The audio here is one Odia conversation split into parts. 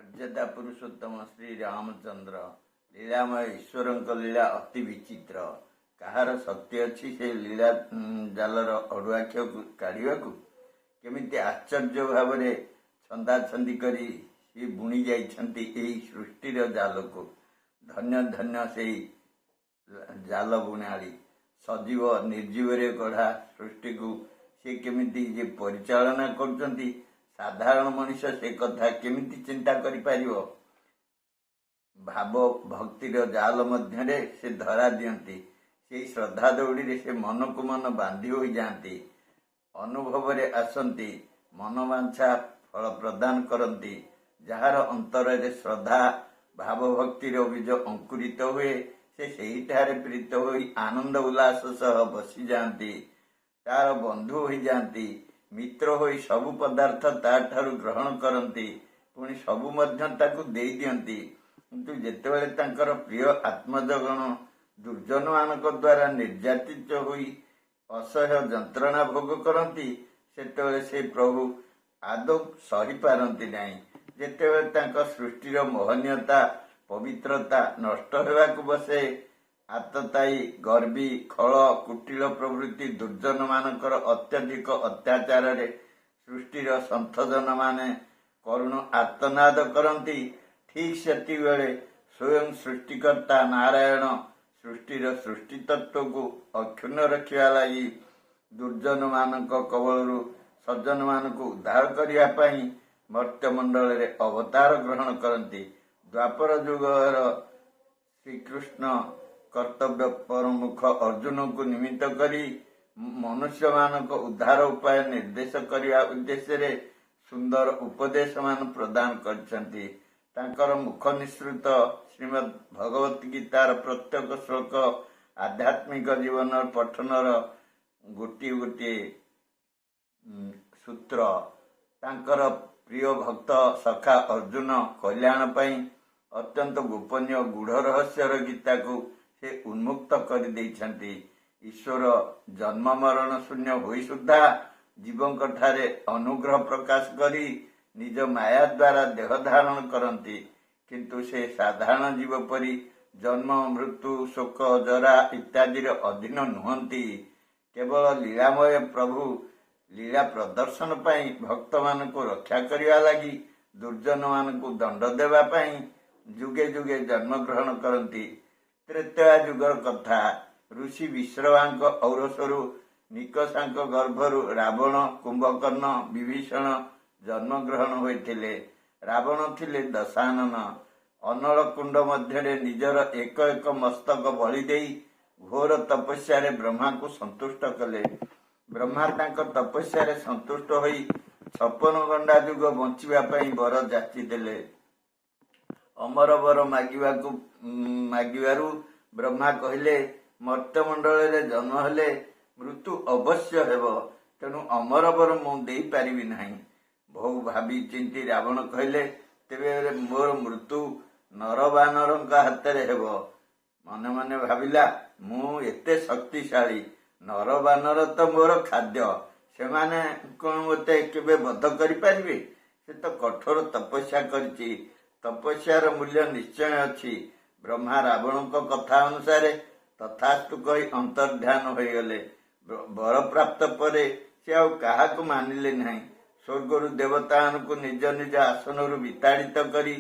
ମର୍ଯ୍ୟାଦା ପୁରୁଷୋତ୍ତମ ଶ୍ରୀରାମଚନ୍ଦ୍ର ଲୀଳାମୟ ଈଶ୍ୱରଙ୍କ ଲୀଳା ଅତି ବିଚିତ୍ର। କାହାର ଶକ୍ତି ଅଛି ସେ ଲୀଳା ଜାଲର ଅଡ଼ୁଆଖିଅକୁ କାଢ଼ିବାକୁ? କେମିତି ଆଶ୍ଚର୍ଯ୍ୟ ଭାବରେ ଛନ୍ଦାଛନ୍ଦି କରି ସେ ବୁଣି ଯାଇଛନ୍ତି ଏହି ସୃଷ୍ଟିର ଜାଲକୁ। ଧନ୍ୟ ଧନ୍ୟ ସେଇ ଜାଲ ବୁଣାଳି। ସଜୀବ ନିର୍ଜୀବରେ ଗଢ଼ା ସୃଷ୍ଟିକୁ ସେ କେମିତି ଯେ ପରିଚାଳନା କରୁଛନ୍ତି, ସାଧାରଣ ମଣିଷ ସେ କଥା କେମିତି ଚିନ୍ତା କରିପାରିବ? ଭାବ ଭକ୍ତିର ଜାଲ ମଧ୍ୟରେ ସେ ଧରା ଦିଅନ୍ତି। ସେଇ ଶ୍ରଦ୍ଧା ଦଉଡ଼ିରେ ସେ ମନକୁ ମନ ବାନ୍ଧି ହୋଇଯାଆନ୍ତି, ଅନୁଭବରେ ଆସନ୍ତି, ମନବାଞ୍ଛା ଫଳ ପ୍ରଦାନ କରନ୍ତି। ଯାହାର ଅନ୍ତରରେ ଶ୍ରଦ୍ଧା ଭାବଭକ୍ତିର ବୀଜ ଅଙ୍କୁରିତ ହୁଏ, ସେ ସେହିଠାରେ ପ୍ରୀତ ହୋଇ ଆନନ୍ଦ ଉଲ୍ଲାସ ସହ ବସିଯାଆନ୍ତି, ତାର ବନ୍ଧୁ ହୋଇଯାଆନ୍ତି, ମିତ୍ର ହୋଇ ସବୁ ପଦାର୍ଥ ତାଠାରୁ ଗ୍ରହଣ କରନ୍ତି, ପୁଣି ସବୁ ମଧ୍ୟ ତାକୁ ଦେଇଦିଅନ୍ତି। କିନ୍ତୁ ଯେତେବେଳେ ତାଙ୍କର ପ୍ରିୟ ଆତ୍ମଜଗଣ ଦୁର୍ଜନମାନଙ୍କ ଦ୍ୱାରା ନିର୍ଯାତିତ ହୋଇ ଅସହ୍ୟ ଯନ୍ତ୍ରଣା ଭୋଗ କରନ୍ତି, ସେତେବେଳେ ସେ ପ୍ରଭୁ ଆଦୌ ସହିପାରନ୍ତି ନାହିଁ। ଯେତେବେଳେ ତାଙ୍କ ସୃଷ୍ଟିର ମହନୀୟତା ପବିତ୍ରତା ନଷ୍ଟ ହେବାକୁ ବସେ, ଆତତାୟୀ, ଗର୍ବୀ, ଖଳ, କୁଟିଳ ପ୍ରଭୃତି ଦୁର୍ଜନମାନଙ୍କର ଅତ୍ୟଧିକ ଅତ୍ୟାଚାରରେ ସୃଷ୍ଟିର ସନ୍ଥଜନମାନେ କରୁଣ ଆର୍ତ୍ତନାଦ କରନ୍ତି, ଠିକ୍ ସେତିକିବେଳେ ସ୍ୱୟଂ ସୃଷ୍ଟିକର୍ତ୍ତା ନାରାୟଣ ସୃଷ୍ଟିର ସୃଷ୍ଟିତତ୍ତ୍ୱକୁ ଅକ୍ଷୁଣ୍ଣ ରଖିବା ଲାଗି ଦୁର୍ଜନମାନଙ୍କ କବଳରୁ ସଜ୍ଜନମାନଙ୍କୁ ଉଦ୍ଧାର କରିବା ପାଇଁ ମର୍ତ୍ତ୍ୟମଣ୍ଡଳରେ ଅବତାର ଗ୍ରହଣ କରନ୍ତି। ଦ୍ୱାପର ଯୁଗର ଶ୍ରୀକୃଷ୍ଣ କର୍ତ୍ତବ୍ୟ ପରମୁଖ ଅର୍ଜୁନଙ୍କୁ ନିମିତ୍ତ କରି ମନୁଷ୍ୟମାନଙ୍କ ଉଦ୍ଧାର ଉପାୟ ନିର୍ଦ୍ଦେଶ କରିବା ଉଦ୍ଦେଶ୍ୟରେ ସୁନ୍ଦର ଉପଦେଶମାନ ପ୍ରଦାନ କରିଛନ୍ତି। ତାଙ୍କର ମୁଖ ନିଃସୃତ ଶ୍ରୀମଦ୍ ଭଗବତ ଗୀତାର ପ୍ରତ୍ୟେକ ଶ୍ଲୋକ ଆଧ୍ୟାତ୍ମିକ ଜୀବନ ପଠନର ଗୋଟିଏ ଗୋଟିଏ ସୂତ୍ର। ତାଙ୍କର ପ୍ରିୟ ଭକ୍ତ ସଖା ଅର୍ଜୁନ କଲ୍ୟାଣ ପାଇଁ ଅତ୍ୟନ୍ତ ଗୋପନୀୟ ଗୂଢ଼ ରହସ୍ୟର ଗୀତାକୁ ସେ ଉନ୍ମୁକ୍ତ କରିଦେଇଛନ୍ତି। ଈଶ୍ୱର ଜନ୍ମ ମରଣ ଶୂନ୍ୟ ହୋଇ ସୁଦ୍ଧା ଜୀବଙ୍କ ଠାରେ ଅନୁଗ୍ରହ ପ୍ରକାଶ କରି ନିଜ ମାୟା ଦ୍ୱାରା ଦେହ ଧାରଣ କରନ୍ତି, କିନ୍ତୁ ସେ ସାଧାରଣ ଜୀବ ପରି ଜନ୍ମ, ମୃତ୍ୟୁ, ଶୋକ, ଜରା ଇତ୍ୟାଦିର ଅଧୀନ ନୁହନ୍ତି। କେବଳ ଲୀଳାମୟ ପ୍ରଭୁ ଲୀଳା ପ୍ରଦର୍ଶନ ପାଇଁ, ଭକ୍ତମାନଙ୍କୁ ରକ୍ଷା କରିବା ଲାଗି, ଦୁର୍ଜନମାନଙ୍କୁ ଦଣ୍ଡ ଦେବା ପାଇଁ ଯୁଗେ ଯୁଗେ ଜନ୍ମଗ୍ରହଣ କରନ୍ତି। ତ୍ରେତୟା ଯୁଗର କଥା। ଋଷି ବିଶ୍ରବାଙ୍କ ଔରସରୁ ନିକଷାଙ୍କ ଗର୍ଭରୁ ରାବଣ, କୁମ୍ଭକର୍ଣ୍ଣ, ବିଭୀଷଣ ଜନ୍ମଗ୍ରହଣ ହୋଇଥିଲେ। ରାବଣ ଥିଲେ ଦଶାନନ। ଅନଳ କୁଣ୍ଡ ମଧ୍ୟରେ ନିଜର ଏକ ଏକ ମସ୍ତକ ବଳି ଦେଇ ଘୋର ତପସ୍ୟାରେ ବ୍ରହ୍ମାଙ୍କୁ ସନ୍ତୁଷ୍ଟ କଲେ। ବ୍ରହ୍ମା ତାଙ୍କ ତପସ୍ୟାରେ ସନ୍ତୁଷ୍ଟ ହୋଇ 56 ଗଣ୍ଡା ଯୁଗ ବଞ୍ଚିବା ପାଇଁ ବର ଯାଚିଦେଲେ। ଅମର ବର ମାଗିବାରୁ ବ୍ରହ୍ମା କହିଲେ, ମର୍ତ୍ତ୍ୟମଣ୍ଡଳରେ ଜନ୍ମ ହେଲେ ମୃତ୍ୟୁ ଅବଶ୍ୟ ହେବ, ତେଣୁ ଅମର ବର ମୁଁ ଦେଇପାରିବି ନାହିଁ। ବହୁ ଭାବି ଚିନ୍ତି ରାବଣ କହିଲେ, ତେବେ ମୋର ମୃତ୍ୟୁ ନରବାନରଙ୍କ ହାତରେ ହେବ। ମନେ ମନେ ଭାବିଲା, ମୁଁ ଏତେ ଶକ୍ତିଶାଳୀ, ନରବାନର ତ ମୋର ଖାଦ୍ୟ, ସେମାନେ କଣ ମୋତେ କେବେ ବଧ କରିପାରିବେ? ସେ ତ କଠୋର ତପସ୍ୟା କରିଛି, ତପସ୍ୟାର ମୂଲ୍ୟ ନିଶ୍ଚୟ ଅଛି। ବ୍ରହ୍ମା ରାବଣଙ୍କ କଥା ଅନୁସାରେ ତଥାସ୍ତୁ କହି ଅନ୍ତର୍ଧ୍ୟାନ ହୋଇଗଲେ। ବରପ୍ରାପ୍ତ ପରେ ସେ ଆଉ କାହାକୁ ମାନିଲେ ନାହିଁ। ସ୍ୱର୍ଗରୁ ଦେବତାମାନଙ୍କୁ ନିଜ ନିଜ ଆସନରୁ ବିତାଡ଼ିତ କରି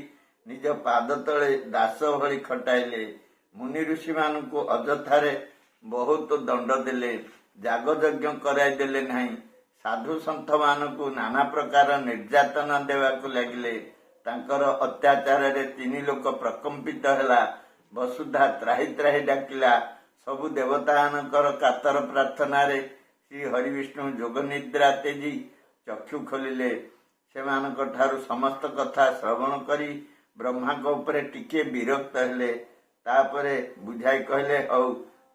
ନିଜ ପାଦ ତଳେ ଦାସ ଭଳି ଖଟାଇଲେ। ମୁନି ଋଷିମାନଙ୍କୁ ଅଯଥାରେ ବହୁତ ଦଣ୍ଡ ଦେଲେ, ଯାଗଯଜ୍ଞ କରାଇଦେଲେ ନାହିଁ। ସାଧୁ ସନ୍ଥମାନଙ୍କୁ ନାନା ପ୍ରକାର ନିର୍ଯାତନା ଦେବାକୁ ଲାଗିଲେ। ତାଙ୍କର ଅତ୍ୟାଚାରରେ ତିନି ଲୋକ ପ୍ରକମ୍ପିତ ହେଲା। ବସୁଧା ତ୍ରାହି ତ୍ରାହି ଡାକିଲା। ସବୁ ଦେବତାମାନଙ୍କର କାତର ପ୍ରାର୍ଥନାରେ ଶ୍ରୀ ହରିବିଷ୍ଣୁ ଯୋଗ ନିଦ୍ରା ତେଜି ଚକ୍ଷୁ ଖୋଲିଲେ। ସେମାନଙ୍କ ଠାରୁ ସମସ୍ତ କଥା ଶ୍ରବଣ କରି ବ୍ରହ୍ମାଙ୍କ ଉପରେ ଟିକିଏ ବିରକ୍ତ ହେଲେ। ତାପରେ ବୁଝାଇ କହିଲେ, ହଉ,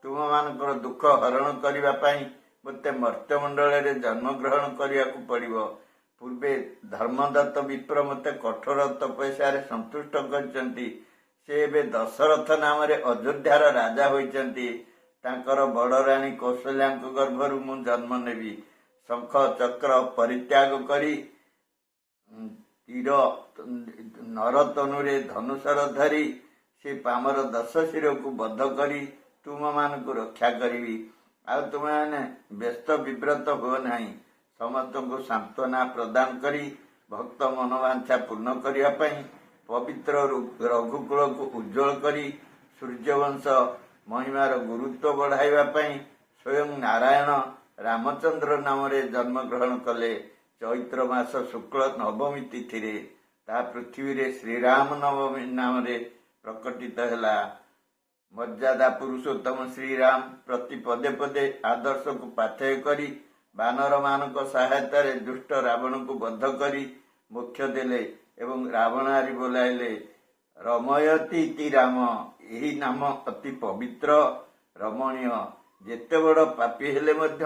ତୁମମାନଙ୍କର ଦୁଃଖ ହରଣ କରିବା ପାଇଁ ମୋତେ ମର୍ତ୍ତ୍ୟମଣ୍ଡଳରେ ଜନ୍ମଗ୍ରହଣ କରିବାକୁ ପଡ଼ିବ। ପୂର୍ବେ ଧର୍ମଦତ୍ତ ବିପ୍ର ମୋତେ କଠୋର ତପସ୍ୟାରେ ସନ୍ତୁଷ୍ଟ କରିଛନ୍ତି। ସେ ଏବେ ଦଶରଥ ନାମରେ ଅଯୋଧ୍ୟାର ରାଜା ହୋଇଛନ୍ତି। ତାଙ୍କର ବଡ଼ ରାଣୀ କୌଶଲ୍ୟାଙ୍କ ଗର୍ଭରୁ ମୁଁ ଜନ୍ମ ନେବି। ଶଙ୍ଖ ଚକ୍ର ପରିତ୍ୟାଗ କରି ତୀର ନରତନୁରେ ଧନୁଶର ଧରି ସେ ପାମର 10 ଶିରକୁ ବଦ୍ଧ କରି ତୁମମାନଙ୍କୁ ରକ୍ଷା କରିବି। ଆଉ ତୁମେମାନେ ବ୍ୟସ୍ତ ବିବ୍ରତ ହୁଅ ନାହିଁ। ସମସ୍ତଙ୍କୁ ସାନ୍ତ୍ୱନା ପ୍ରଦାନ କରି ଭକ୍ତ ମନୋବାଞ୍ଛା ପୂର୍ଣ୍ଣ କରିବା ପାଇଁ, ପବିତ୍ର ରଘୁକୂଳକୁ ଉଜ୍ଜଳ କରି ସୂର୍ଯ୍ୟବଂଶ ମହିମାର ଗୁରୁତ୍ୱ ବଢ଼ାଇବା ପାଇଁ ସ୍ୱୟଂ ନାରାୟଣ ରାମଚନ୍ଦ୍ର ନାମରେ ଜନ୍ମଗ୍ରହଣ କଲେ ଚୈତ୍ର ମାସ ଶୁକ୍ଳ ନବମୀ ତିଥିରେ। ତାହା ପୃଥିବୀରେ ଶ୍ରୀରାମ ନବମୀ ନାମରେ ପ୍ରକଟିତ ହେଲା। ମର୍ଯ୍ୟାଦା ପୁରୁଷୋତ୍ତମ ଶ୍ରୀରାମ ପ୍ରତି ପଦେ ପଦେ ଆଦର୍ଶକୁ ପାଥେୟ କରି ବାନରମାନଙ୍କ ସହାୟତାରେ ଦୁଷ୍ଟ ରାବଣକୁ ବଦ୍ଧ କରି ମୋକ୍ଷ ଦେଲେ ଏବଂ ରାବଣାରି ବୋଲାଇଲେ, ରମୟତି ଇତି ରାମ। ଏହି ନାମ ଅତି ପବିତ୍ର, ରମଣୀୟ। ଯେତେ ବଡ଼ ପାପୀ ହେଲେ ମଧ୍ୟ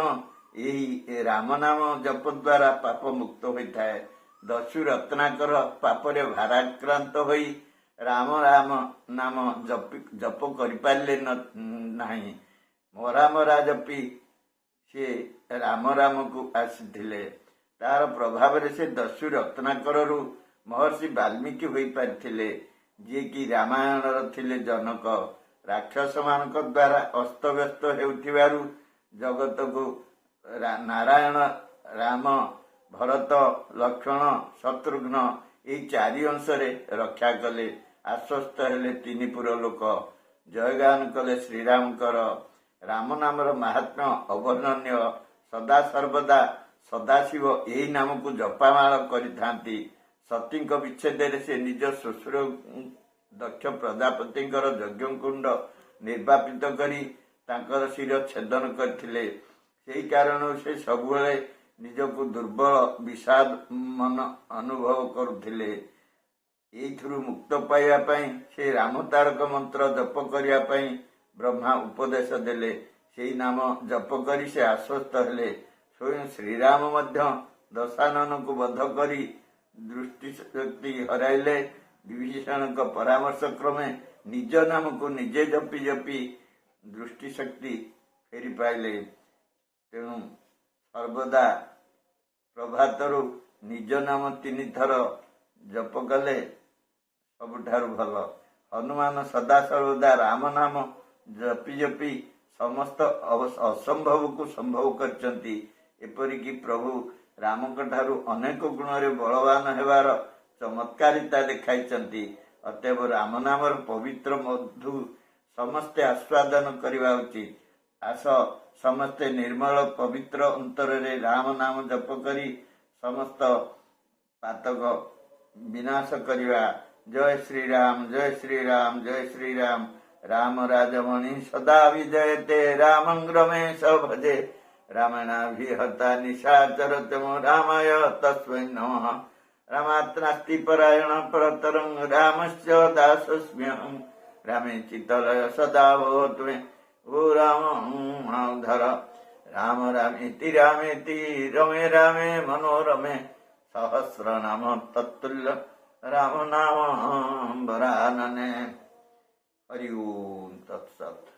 ଏହି ରାମ ନାମ ଜପ ଦ୍ୱାରା ପାପ ମୁକ୍ତ ହୋଇଥାଏ। ଦସ୍ୟୁ ରତ୍ନାକର ପାପରେ ଭାରାକ୍ରାନ୍ତ ହୋଇ ରାମ ରାମ ନାମ ଜପ କରିପାରିଲେ ନାହିଁ। ମରା ମରା ଜପି ସେ ରାମ ରାମକୁ ଆସିଥିଲେ। ତାର ପ୍ରଭାବରେ ସେ ଦସ୍ୟୁ ରତ୍ନାକରରୁ ମହର୍ଷି ବାଲ୍ମୀକି ହୋଇପାରିଥିଲେ, ଯିଏକି ରାମାୟଣର ଥିଲେ ଜନକ। ରାକ୍ଷସମାନଙ୍କ ଦ୍ୱାରା ଅସ୍ତବ୍ୟସ୍ତ ହେଉଥିବାରୁ ଜଗତକୁ ନାରାୟଣ, ରାମ, ଭରତ, ଲକ୍ଷ୍ମଣ, ଶତ୍ରୁଘ୍ନ ଏହି 4 ଅଂଶରେ ରକ୍ଷା କଲେ। ଆଶ୍ୱସ୍ତ ହେଲେ ତିନିପୁର ଲୋକ, ଜୟଗାନ କଲେ ଶ୍ରୀରାମଙ୍କର। ରାମ ନାମର ମାହାତ୍ମ୍ୟ ଅବର୍ଣ୍ଣନୀୟ। ସଦା ସର୍ବଦା ସଦାଶିବ ଏହି ନାମକୁ ଜପାମାଳ କରିଥାନ୍ତି। ସତୀଙ୍କ ବିଚ୍ଛେଦରେ ସେ ନିଜ ଶ୍ୱଶୁର ଦକ୍ଷ ପ୍ରଜାପତିଙ୍କର ଯଜ୍ଞକୁଣ୍ଡ ନିର୍ବାପିତ କରି ତାଙ୍କର ଶିର ଛେଦନ କରିଥିଲେ। ସେହି କାରଣରୁ ସେ ସବୁବେଳେ ନିଜକୁ ଦୁର୍ବଳ, ବିଷାଦ ମନ ଅନୁଭବ କରୁଥିଲେ। ଏଇଥିରୁ ମୁକ୍ତ ପାଇବା ପାଇଁ ସେ ରାମ ତାରକ ମନ୍ତ୍ର ଜପ କରିବା ପାଇଁ ବ୍ରହ୍ମା ଉପଦେଶ ଦେଲେ। ସେଇ ନାମ ଜପ କରି ସେ ଆଶ୍ୱସ୍ତ ହେଲେ। ସ୍ୱୟଂ ଶ୍ରୀରାମ ମଧ୍ୟ ଦଶାନନକୁ ବଧ କରି ଦୃଷ୍ଟିଶକ୍ତି ହରାଇଲେ। ବିଭୀଷଣଙ୍କ ପରାମର୍ଶ କ୍ରମେ ନିଜ ନାମକୁ ନିଜେ ଜପି ଜପି ଦୃଷ୍ଟିଶକ୍ତି ଫେରି ପାଇଲେ। ତେଣୁ ସର୍ବଦା ପ୍ରଭାତରୁ ନିଜ ନାମ 3 ଥର ଜପ କଲେ ସବୁଠାରୁ ଭଲ। ହନୁମାନ ସଦା ସର୍ବଦା ରାମ ନାମ ଜପି ଜପି ସମସ୍ତ ଅସମ୍ଭବକୁ ସମ୍ଭବ କରିଛନ୍ତି। ଏପରିକି ପ୍ରଭୁ ରାମଙ୍କ ଠାରୁ ଅନେକ ଗୁଣରେ ବଳବାନ ହେବାର ଚମତ୍କାରିତା ଦେଖାଇଛନ୍ତି। ଅତଏବ ରାମ ନାମର ପବିତ୍ର ମଧୁ ସମସ୍ତେ ଆସ୍ୱାଦନ କରିବା ଉଚିତ। ଆସ ସମସ୍ତେ ନିର୍ମଳ ପବିତ୍ର ଅନ୍ତରରେ ରାମ ନାମ ଜପ କରି ସମସ୍ତ ପାତକ ବିନାଶ କରିବା। ଜୟ ଶ୍ରୀରାମ, ଜୟ ଶ୍ରୀରାମ, ଜୟ ଶ୍ରୀରାମ। ରାମ ରାଜମଣି ସଦା ବିଜୟତେ, ରାମଂ ରମେଶ ଭଜେ। ରାମାୟଣାଭିହତା ନିଶାଚରତମ ରାମାୟ ତସ୍ମୈ ନମଃ। ରାମାତ୍ନାସ୍ତି ପରାୟଣ ପରତରଂ ରାମସ୍ୟ ଦାସସ୍ମ୍ୟହଂ। ରାମେ ଚିତ୍ତଲୟ ସଦା ଭବତୁ ମେ, ଓ ରାମ ଧର। ରାମ ରାମେତି ରାମେତି ରମେ ରାମେ ମନୋରମେ, ସହସ୍ର ନାମ ତତ୍ତୁଲ୍ୟ ରାମ ନାମ ବରାନନେ। ହରି ଓମ୍ ତତ୍ସତ୍।